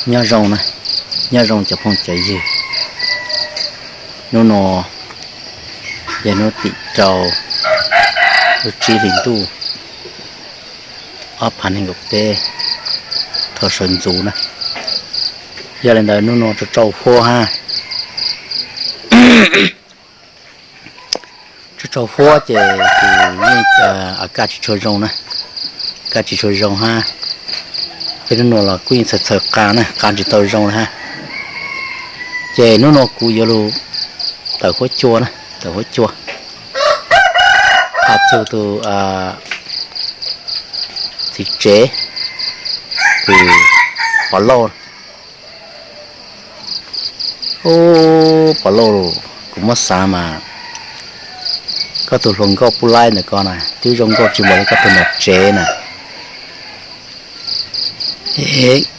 Nyob zoo na, nyob zoo cov phooj cov ywg. Hnub no yog hnub tim rau lub tsib hlis ntuj ob phav nees nkaum peb, thaum sawv ntxuv na. Yog li ntawd hnub no tsau tsau huab hab, tsau tsau huab ces tus yeej kaj tsis tshua zoo na, kaj tsis tshua zoo hab. Peb hnub no los kuj yeej txhaws txhaws qa na, qa tsis tau zoo na hab. Ces hnub no kuv yuav lug tawm huab cua na, tawm huab cua has txug tus txiv tsev, tus Pov Lauj. Ub, Pov Lauj, kuv muab xav mas koj tus hluas nkauj Pub Laib ntawm ko na twb zoo nkauj tsis npaum li koj tus nam tsev na.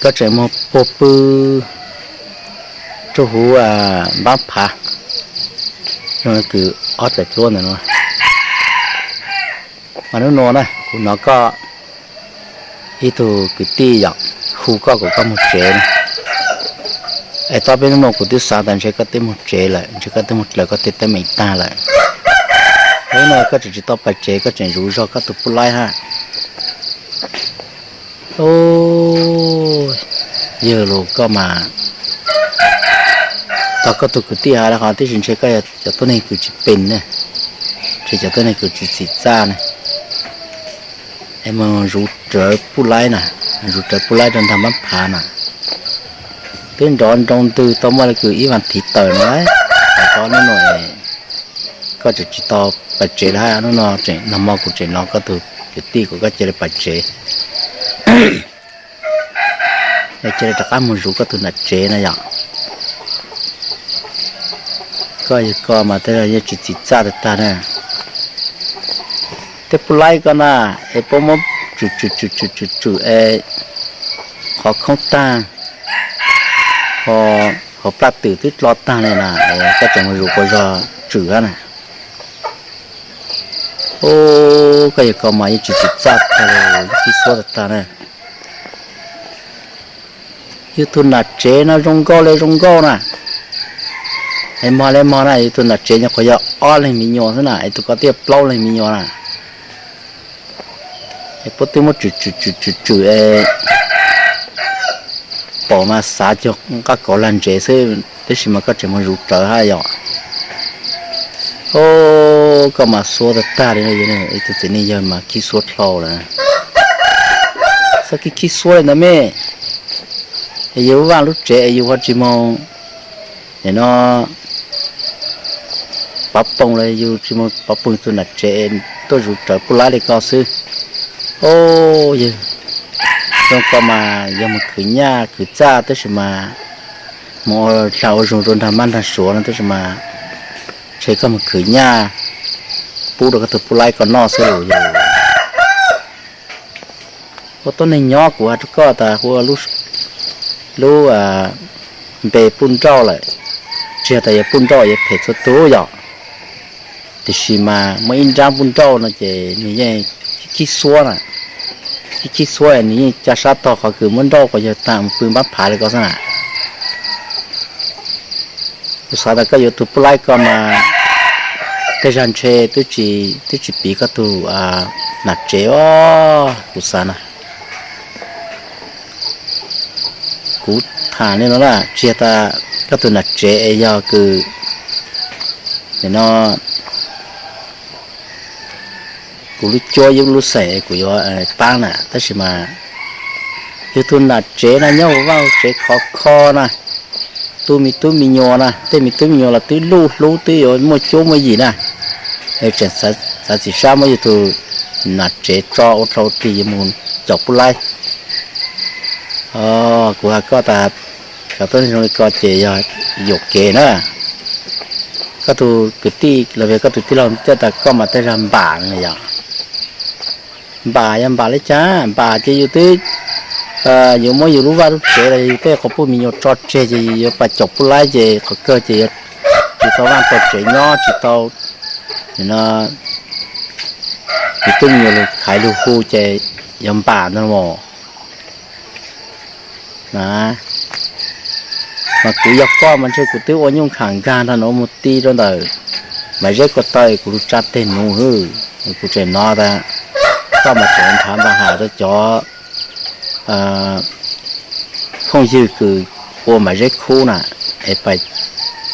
Koj tseem muag puag pw rua huv npab phav, zoo kws ob txais pluab ntawm no. Mas hnub nua na kuv hnov koj ib tug kwv tij yom, hu koj kom koj moog tsev na. Es tau peb hnub nua kuv twb xav tas ntshe koj twb moog tsev lawm, ntshe koj twb moog dlaws koj tej teeb meem tag lawm. Hnub no koj tseem tsis tau pais tsev, koj tseem zuv zog koj tus Pub Laib hab. Yawg los koj mas, tau koj tus kwv tij has le qhov tib si ntshe koj yog cov tuab neeg kws tsis pes ne, ntshe cov tuab neeg kws tsis txim txaj ne. Es moog zuv rawv Pub Laib na, zuv rawv Pub Laib rua nraag npab phav na. Twb nrov nroo ntwg tau muaj le kws ib vas thiv tawm no, tau hnub no koj tseem tsis tau pais tsev lawm hab. Hnub no tseem nag hmo kuv tseem hnov koj tus kwv tij kom koj cia li pais tsev, cia li rov qab moog zuv koj tus nam tsev na yom. Koj yawg ko mas tej zag yeej tsis txim txaj tag tag na. Tej Pub Laib ko na, es puab muab tswm tswm tswm tswm tswm tswm es qhov khoob tag, qhov plaj twm twb dlo tag li na, koj tseem mus zuv quas zog tswm na. Ub, koj yawg ko mas yeej tsis txim txaj tag li, yeej khib xuab tag tag na. Yug tug nam tsev no zoo nkauj le zoo nkauj na. Es mog le mog na, yug tug nam tsev nyuam qhuav yog ob leeg me nyuam xwb na, es tug ko twb yog plaub leeg me nyuam na. Es puab twb muab tswm tswm tswm tswm tswm es pom mas xav cog nqaj kauv lag ntsev xwb, tab sis mas koj tseem mus zuv rawv hab yom. Ub, koj mas xuab tag tag li, ib tug txiv neej yawg mas khib xuab dlhau lawm. Txhob khib khib xuab li ntawd me, es yug lub vaj lub tsev es yug ho tsis moog, nim no pov poog los yug tsis moog pov poog tug nam tsev tuaj zuv rawv Pub Laib li ko xwb. Ub, yawg zoo ko mas yog moog khwv nyaj khwv txaj tab sis mas moog ua dlaag ua zug rua nraag mab nraag suav no tab sis mas ntshe koj moog khwv nyaj pub rua koj tug Pub Laib ko noj xwb los yog. Ua tuab neeg nyob kuv has rua koj tas hu lub npe puj nrauj lawm, tsis yog tas yog puj nrauj yuav phem txhua tug yom. Tiam sis mas muaj ib nraab puj nrauj no ces nws yeej khib xuab na, khib khib xuab nws yeej ca sab tog qhov kws muab nrauj quas yawg taag mus pw npab phav li ko xwb na. Kuv xav tas koj yuav tug Pub Laib ko mas tej zag ntshe twb tsis piv koj tug nam tsev os, kuv xav na. Kuv tham li no na, tsis yog tas koj tug nam tsev es yog kws nim no kuv lub cuab yub lub xeem kuv yuav paab na, tab sis mas yug tug nam tsev no nyob huv vaj huv tsev khov kho na, tu me tub me nyuam na, tej me tub me nyuam los twb luj hlub twb yuav muaj cuab muaj yim na, tseem xav txim sab muab yug tug nam tsev tso ua dlau tig yuav mus caum Pub Laib. Kuv has koj tas cov tuab neeg zoo li ko ces yog yuam kev na. Koj tug kwv tij los yog koj tug tij laug coj tas koj mas tej zag npam na yom. Npam yog npam li cas? Npam ces yus twb yuav muab yus lub vaj lub tsev los yog yus tej quas puj me nyuam tso tseg ces yus yuav pais caum Pub Laib ces qhov kawg ces yuav tsis tau vaj tau tsev nyob, tsis tau, no, yus twb me nyuam lug khaiv lug hu ces yog npam ntag mog. Na, Mas kuv yog koj mas ntshe kuv twb ua nyuj kham nkag nrog nuav mus ti rau ntawm Maiv Zeb ko taw kuv lub tsab teg nuav hwb. Kuv tseem nov tas koj mas tseem nrhav npa has rau cov phooj ywg kws ua Maiv Zeb khub na, es pais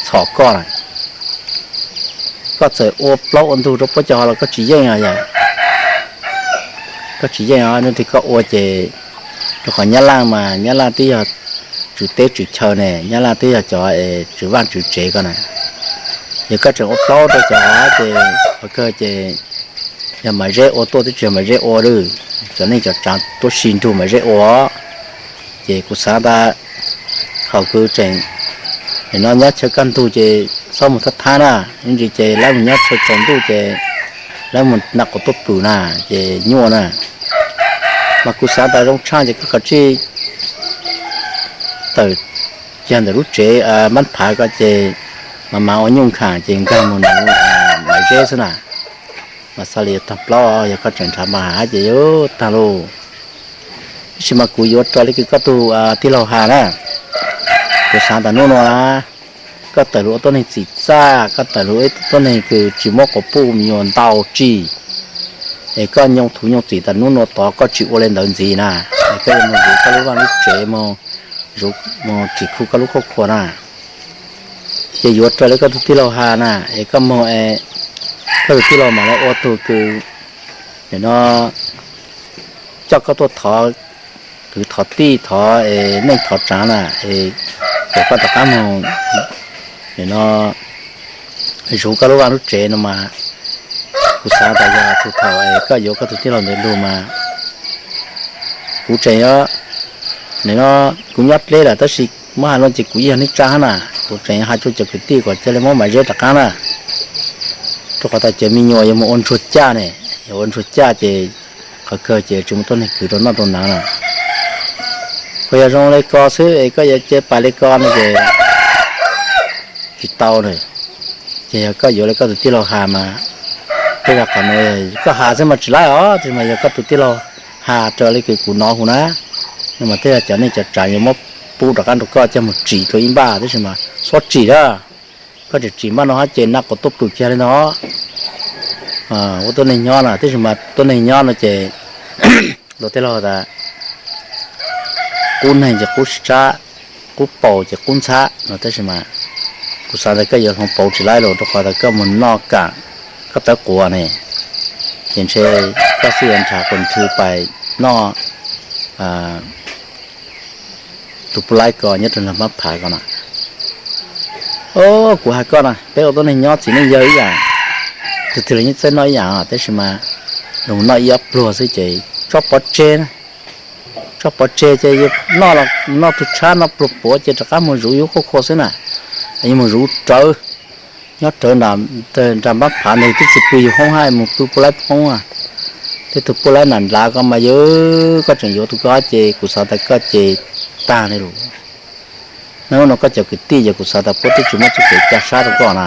txhom koj na. Koj txawm ua plaub ua ntug rau puab cov hov los koj tsis yeej os yom. Koj tsis yeej os, nub twg koj ua ces rau qhov Nyab Laj mas Nyab Laj twb yog tswv teb tswv chaw ne, Nyab Laj twb yog cov es tswv vaaj tswv tsev ko na. Yog koj tseem ua plaub rau cov hov ces qhov kawg ces yog Maiv Zeb ua tuaj twb tsis yog Maiv Zeb ua lawm, cov neej cov tsaav tuab si nrug Maiv Zeb ua. Ces kuv xav tas thaum kws tseem no nyob chaw kaj ntug ces txhob mus thab thab na, ib ntsis ces lawv mus nyob chaw tsaus ntuj ces lawv mus naj quas tuaj pwm na, ces nyuaj na. Mas kuv xav tas zoo tshaj ces koj kav tsij tawm kiag ntawm lub tsev Npab Phav ko ces mas mas ua nyuj kham ces nkag mus nuv Maiv Zeb xwb na. Mas xav li yuav tag plaub, yog koj tseem nrhav npa has ces yuav tag lauj. Tab sis mas kuv yuav raws li kws koj tug tij laug has na, kuv xav tas nub nua na, koj tawm lug ua tuab neeg txim txaj, koj tawm lug ua ib tuab neeg kws tsis muab quas puj me nyuam ntaus tsim, es koj nyoo thuv nyoo txim tas nub nua tod koj tsis ua li ntawd ntxiv na, es koj yuav mus zuv koj lub vaj lub tsev, mus zuv, mus tsim khu koj lub khuab khua na. Ces yuav raws li koj tug tij laug has na, es koj moog, koj tug tij laug mam li ua tug kws nim no coj koj tuaj thov kwv thov tij, thov neej thov tsaav na, es kom koj rov qab moog nim no zuv koj lub vaj lub tsev no mas. Kuv xav tas yog txug thaum es koj yuav koj tug tij laug ntawd lug mas kuv tseem, nim no kuv nyob dleb lawm tab sis muab has lug ces kuv yeej yog neej tsa hab na, kuv tseem has rua cov kwv tij kom ca le muab Maiv Zeb rov qab na, rua qhov tas cov me nyuam yuav mus ua ntsuag caj ne, yuav ua ntsuag caj ces qhov kawg ces tsis muaj tuab neeg kwv rau noj rau hnav na. Kuv yog zoo le ko xwb es koj yuav cia pais le ko no ces tsis tau na. Ces yog koj yuav li koj tug tij laug has mas, tej zag qhov no koj has xwb mas tsis laib os, tab sis mas yog koj tug tij laug has raws li kws kuv nov hu na, no mas tej zag cov neej cov tsaav yuav muab pub rov qab rau koj coj mus tsim rau ib npaj, tab sis mas txhob tsim na. Koj tseem tsim npaj no hab ces naj quas tuaj pwm kiag li ntag. Ua tuab neeg nyob na, tab sis mas tuab neeg nyob no ces luag tej laug tas qub neeg ces qub sab, qub paus ces qub ntxhab no, tab sis mas kuv xav tas koj yuav hloov pauv tsis laib lawm rau qhov tas koj mus noj kam koj tawv quas ne, ces ntshe koj xwb yuav nrhav quas nthw pais noj tus puj laib ko nyob rau nram Npab Phav ko na. Kuv has koj na, peb ua tuab neeg nyob txiv neej yawg ib yam, tug twg los yeej txawj noj ib yam, tab sis mas lug noj ib ob pluag xwb ces tsob pov tseg na, tsob pov tseg ces yus noj los noj tug tshab no pluag puav ces rov qab mus zuv yus khuab khua xwb na. Yus mus zuv rawv, nyob rawv nram Npab Phav ntawd twb tsis pw yus hoob hab, mus pw puj laib hoob. Tej tug puj laib nam nlav ko mas yog koj tseem yuav tug ko ces kuv xav tas koj ces tag li lawm. Hnub no koj cov kwv tij ces kuv xav tas puab twb tsis muaj txuj kev ca sab rau koj na.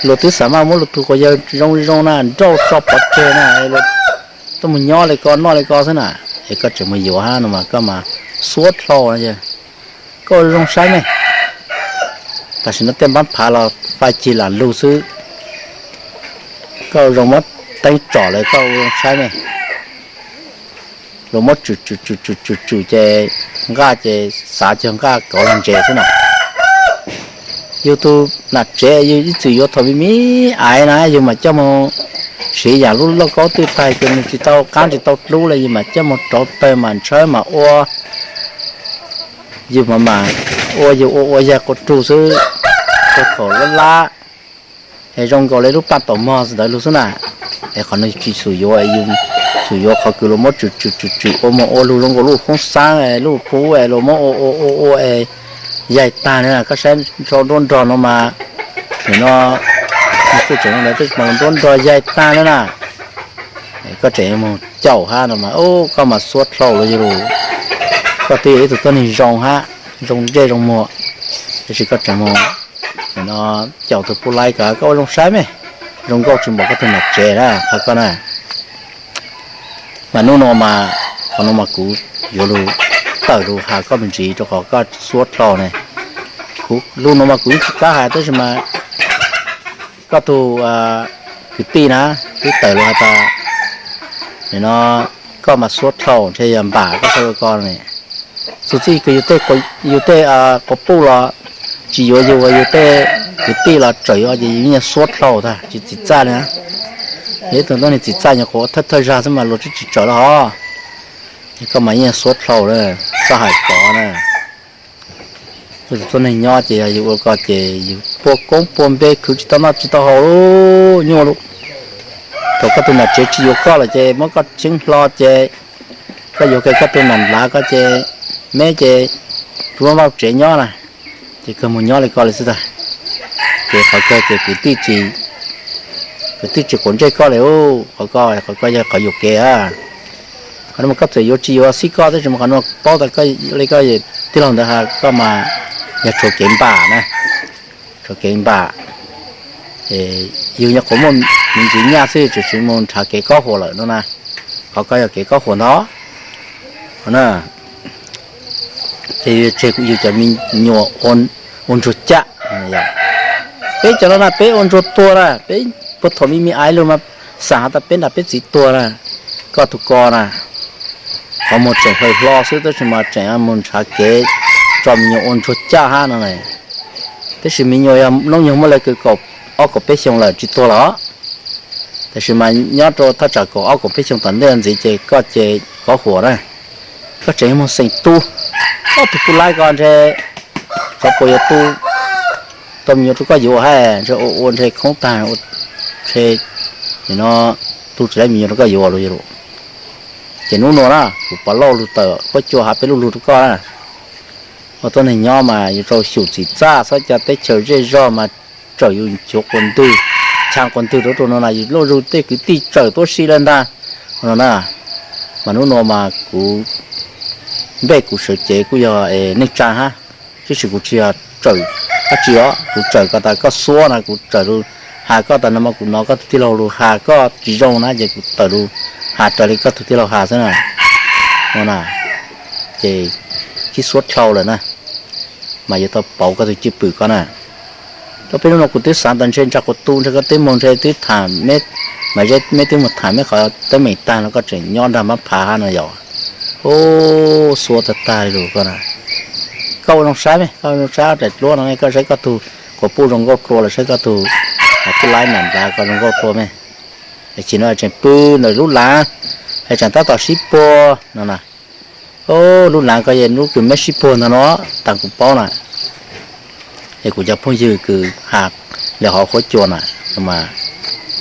Luag twb xav maj muab luag tug quas yawg zoo zoo na nrauj tso pov tseg na, tuaj mus nyob li ko noj li ko xwb na, es koj tseem mus yuav hab no mas koj mas xuab dlhau na. Koj ua zoo saib me, tam sim no tej Npab Phav los faib cig lam lug xwb. Koj ua zoo muab teeb tsom lawm, koj ua zoo saib me. Luag muab tsum tsum tsum tsum tsum tsum ces nqaj ces xav cog nqaj kauv lag ntses xwb na. Yus tug nam tsev yus ib txwm yuav thaum me me aiv na yus mam coj mus siv yam lub lauj kaub twj taig ces nws tsis tau qaab tsis tau dlub le yus mam coj mus rauv tawg mam ntshawb mam ua. Yus mam mam ua yus ua ua yaig quas rug xwb, ua thaum lab lab es zoo nkaus li lub paj taum mog ntawd lug xwb na. Es qhov no tsis xum yuav, xum yuav qhov kws luag muab tsum tsum tsum tsum ua mus ua lug zoo nkaus lub hoob xaab es lub pub es luag muab ua ua ua ua es yaig tag na. Koj saib nrho nruab nrog no mas, nim no kuj tseem ntawd teb mas nruab nrog yaig tag na na. Koj tseem mus caum hab no mas koj mas xuab dlhau lawm yog lug. Koj twb yog ib tug tuab neeg zoo hab, zoo ntsej zoo muag, tab sis koj tseem mus caum tug puj laib ko, koj ua zoo saib me, zoo nkauj tsis npaum koj tug nam tsev na qhov ko na. Mas hnub no mas, qhov no mas kuv yuav lug tawm lug has koj me ntsis rau qhov koj suab dlhau ne. Kuv lug nuav mas kuv yeej tsis kam hais tab sis mas koj tug kwv tij na twb tawm lug has tas, nim no koj mas suab dlhau ntshe yog npam koj txhaj ua ko ne. Txug txij kws yug tej quas puj los tsis yuav yug, yug tej kwv tij los txawm yuav ces yug yeej suab dlhau tag tsis txim txaj li na. Yog ib tug tuab neeg txim txaj nyuam qhuav thawj thawj zag xwb mas luag tsis txawm lawm hov. Koj mas yeej suab dlhau na, txhob hais kov na. Koj tug tuab neeg nyob ces yog yug ua ko ces yug puag koob puag npe khwv tsis tau noj tsis tau haus lub nyuaj lub. Thaum koj tug nam tsev tsis yuav koj lawm ces muab koj tsheeb hlo ces koj yuav kiag koj tug nam nplav ko ces me ces tsuas muaj vaj tsev nyob na, ces kawg moog nyob li ko li xwb tag. Ces qhov kawg ces kwv tij tsis, kwv tij tsis quav ntsej koj li, qhov ko, qhov ko yog qhov yuam kev. Qhov no mas koj txawm yuav tsis yuav xij koj tab sis mas qhov no paub tas koj li koj tij laug ntawd has koj mas yog tshuav kev npam na, tshuav kev npam. Yug nyuam qhuav muaj me ntsis nyaj xwb tseem tsis mus nrhav kev kob huam lawm no na. Qhov ko yog kev kob huam ntag. Ces tseg yug cov me nyuam ua ntsuag caj. Peb cov no na peb ua ntsuag tuag na, peb puag thaum me me aiv lug mas xaam has tas peb nrag peb txiv tuag na. Koj tug ko na, qhov muag tseem hlawv hlo xwb tab sis mas tseem mus nrhav kev tso me nyuam ua ntsuag caj hab no. Tab sis me nyuam yog noob nyuag muaj le kws kaum ob kaum peb xyoo lawm tsis tuag los, tab sis mas nyob rau thaj tsam kaum ob kaum peb xyoo tom ntej ntxiv ces koj ces kob huam na. Koj tseem yog moog xeem tu, koj tug puj laib ko ntshe xyov puas yuav tu tau me nyuam rau koj yuav hab, ntshe ua ua ntshe khoob tag, ntshe no tu tsis laib me nyuam rau koj yuav lawm. Ces nub nua na kuv Pov Lauj lug tawm huab cua has peb lub lug rau koj na. Ua tuab neeg nyob mas yug rau xyum txim txaj, txhob ca teb chaws zej zog mas tsawm yug nchuav quas ntwg, chaa quas ntwg rau rau no na, yug lauj zug tej kwv tij tsawm tuab si lawm ntag no na. Mas nub nua mas kuv npej kuv sawv cev kuj yog neej tsaa hab, tab sis kuv tsis yog tsawm dab tsi os, kuv tsawm koj tas koj xuab na, kuv tsawm lug has koj tas no mas kuv nov koj tug tij laug lug has koj tsis zoo na ces kuv tawm lug has raws li koj tug tij laug has xwb na. No na, ces khib xuab dlhau lawm na, mas yuav tau pauv koj tug cwj pwm ko na. Rau peb nub nua kuv twb xaav tas ntshe ntsag quas tu ntshe koj twb moog ntshe twb tham, mas meb twb moog tham meb qhov teeb meem tag no koj tseem nyob nrag mab phav hab no yog. Ub, xuab tag tag li lus koj na. Koj ua zoo saib me, koj ua zoo saib ob daim duab no, koj saib koj tug quas puj zoo nkauj dlua los saib koj tug puj laib nam nplav ko zoo nkauj dlua me. Tsis no tseem pw ntawm lub laav, es tseem tab tom sib puag no na. Lub laav ko yog lub kws meb sib puag ntag no, taag kuv paub na. Es kuv cov phooj ywg kws has li hov huab cua na, mas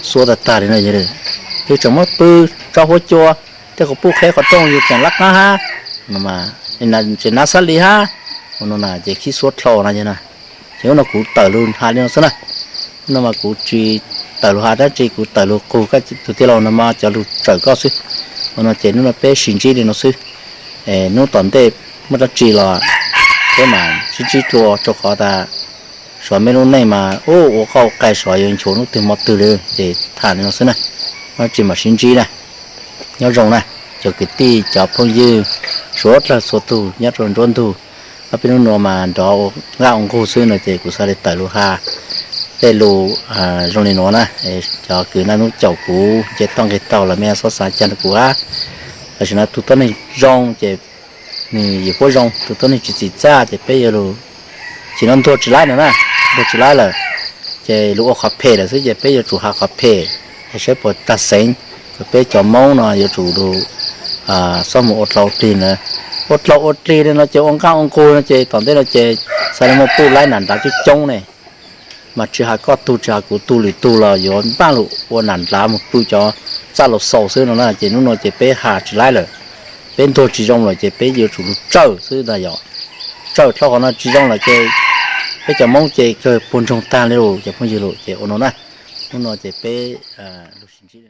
xuab tag tag li no, yog tseem muab pw tso huab cua, tej quas puj qheb qhov rooj yog tseem lab qaab hab, tseem nav xab li hab, ua no na ces khib xuab dlhau na. Ces ub no kuv tawm lug has li no xwb na. Ub no mas kuv tsis tawm lug has dab tsi, kuv tawm lug qug koj tug tij laug no mas cov lug tsawm koj xwb. Ua no ces hnub no peb sib ntsib li no xwb. Hnub tom ntej muaj dab tsi los peb mam sib ntsib dlua, rau qhov tas suav meb lub neej mas ub ua qoj ua qai suav yuav nchuav hnub twg hmo twg li, ces tham li no xwb na. Muaj dab tsi mam sib ntsib na. Nyob zoo na, cov kwv tij cov phooj ywg suav dlawg txhua tug nyob rau nruab ntug. Ob peb hnub nua mas nrov ua nqaj ua nqug xwb no ces kuv xaav li tawm lug has tej lus zoo li nuav na. Cov kws naj nub caum kuv nce toj nqeg taug los mej xob xaav caag rau kuv hab. Tam sim no tug tuab neeg zoo ces nwg yim huab zoo, tug tuab neeg tsis txim txaj ces peb yuav lug, tsis no ntuag tsis laib no na, ntuag tsis laib lawm, ces lug ua qhov phem lawm xwb ces peb yuav tsum has qhov phem, es saib puas tag xeev. Peb cov Moob no yuav tsum lug xob mus ua dlhau ua dlig na. Ua dlhau ua dlig li no ces ua nqaj ua nqug no ces tom ntej no ces xaav li muaj puj laib nam nplav coob coob ne. Mas tsis has koj tug tsis has kuv tug, lwm tug los yuav npaaj lug ua nam nplav mus pw cov txaj laug xaus xwb no na. Ces hnub no ces peb has tsis laib lawm, peb ntuag tsis zoo lawm ces peb yuav tsum lug tsawg xwb ntag yog. Tsawg dlhau qhov no tsis zoo lawm ces peb cov Moob ces kawg puag ntsoog tag li lawm cov phooj ywg lawm ces ua no na. Hnub no ces peb lug sib ntsib